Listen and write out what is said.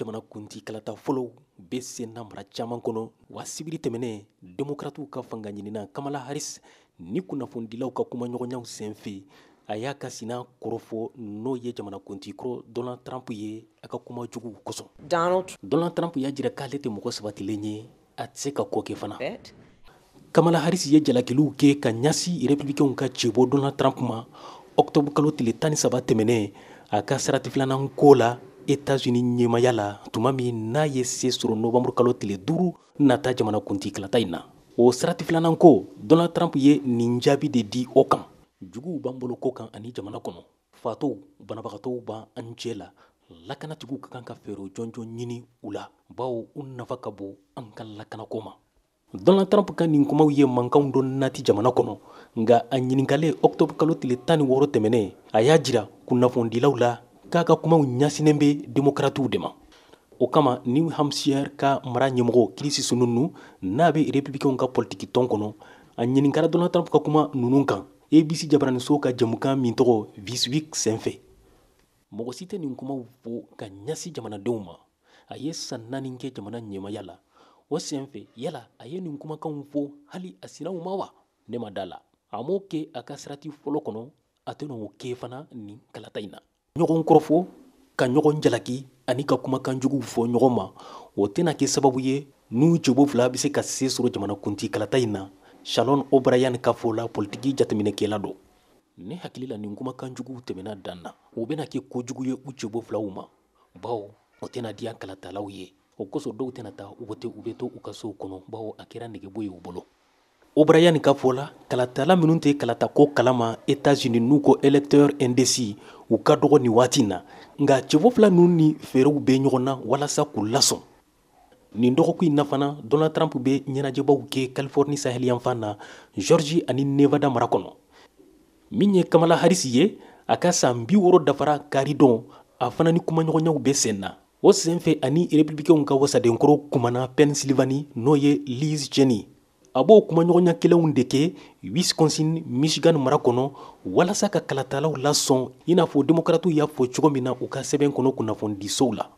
Jamanakuntigi kalata fɔlɔw bɛ sen na mara caman kɔnɔ, wa sibiri tɛmɛnen, Demokratiw ka fanga ɲinina Kamala Harris ni kunnafonidilaw ka kumaɲɔgɔnyaw senfɛ, a y'a ka sina kɔrɔfɔ, n'o ye jamanakuntigi kɔrɔ Donald Trump ye, a ka kuma juguw kosɔn. Donald Donald Trump y'a jira k'ale tɛ mɔgɔ sabatilen ye, a tɛ se ka ko kɛ fana. Bit. Kamala Harris ye jalakiliw kɛ ka ɲɛsin Républicainw ka cɛbɔ Donald Trump ma octobre kalo tile 13 tɛmɛnen, a ka sarati filanan ko la États-Unis ɲɛmaya la, tuma min n'a ye se sɔrɔ novembre kalo tile 5 nata jamanakuntigi kalata in na. O sarati filanan ko, Donald Trump ye nin jaabi de di o kan. Juguw b'an bolo ko kan ani jamana kɔnɔ, fatɔw, banabagatɔw b'an cɛ la, lakanatigiw ka kan ka fɛɛrɛ jɔnjɔn ɲini u la, bawo u nafa ka bon an ka lakanako ma. Donald Trump ka nin kumaw ye mankanw dɔ nati jamana kɔnɔ, nka a ɲininkalen octobre kalo tile 16 tɛmɛnen, a y'a jira kunnafonidilaw la k'a ka kumaw ɲɛsinnen bɛ Demokratiw de ma. O kama, New Hampshire ka mara ɲɛmɔgɔ Chris Sununu, n'a bɛ Républicainw ka politiki tɔn kɔnɔ, a ɲininkara Donald Trump ka kuma ninnu kan ABC jabaraniso ka jɛmukan min tɔgɔ This Week senfɛ. Mɔgɔ si tɛ nin kumaw fɔ ka ɲɛsin jamanadenw ma. A ye san 4 kɛ jamana ɲɛmaya la. O senfɛ, yala a ye nin kumakanw fɔ hali a sinaw ma wa? Ne ma da la. A m'o kɛ a ka sarati fɔlɔ kɔnɔ, a tɛna o kɛ fana nin kalata in na. Ɲɔgɔn kɔrɔfɔ, ka ɲɔgɔn jalaki ani ka kumakan juguw fɔ ɲɔgɔn ma, o tɛna kɛ sababu ye n'u cɛbɔ fila bɛ se ka se sɔrɔ jamanakuntigi kalata in na. Shannon O'Brien ka fɔ la, politiki jateminɛkɛla don. Ne hakili la, nin kumakan juguw tɛmɛna dan na. O bɛna kɛ kojugu ye u cɛbɔ filaw ma, bawo o tɛna diya kalatalaw ye. O kosɔn, dɔw tɛna taa wote, u bɛ to u ka sow kɔnɔ, bawo a kɛra nɛgɛbɔ ye u bolo. O'Brien ka fɔ la, kalatala minnu tɛ kalata ko kalama États-Unis, n'u ko électeur indécis, u ka dɔgɔ nin waati in na. Nka cɛbɔ fila ninnu ni fɛɛrɛw bɛ ɲɔgɔn na walasa k'u lasɔn. Nin dɔgɔkun in na fana, Donald Trump bɛ ɲɛnajɛbaw kɛ Californie saheliyanfan na, Georgie ani Nevada mara kɔnɔ. Min ye Kamala Harris ye, a ka san 60 dafara karidon, a fana ni kumaɲɔgɔnyaw bɛ sen na. O senfɛ, ani Républicainw ka wasadenkɔrɔ kumana Pennsylvanie, n'o ye Liz Cheney. A b'o kumaɲɔgɔnya kelenw de kɛ Wisconsin, Michigan mara kɔnɔ, walasa ka kalatalaw lasɔn, i n'a fɔ Demokratiw y'a fɔ cogo min na u ka sɛbɛn kɔnɔ kunnafonidisow la.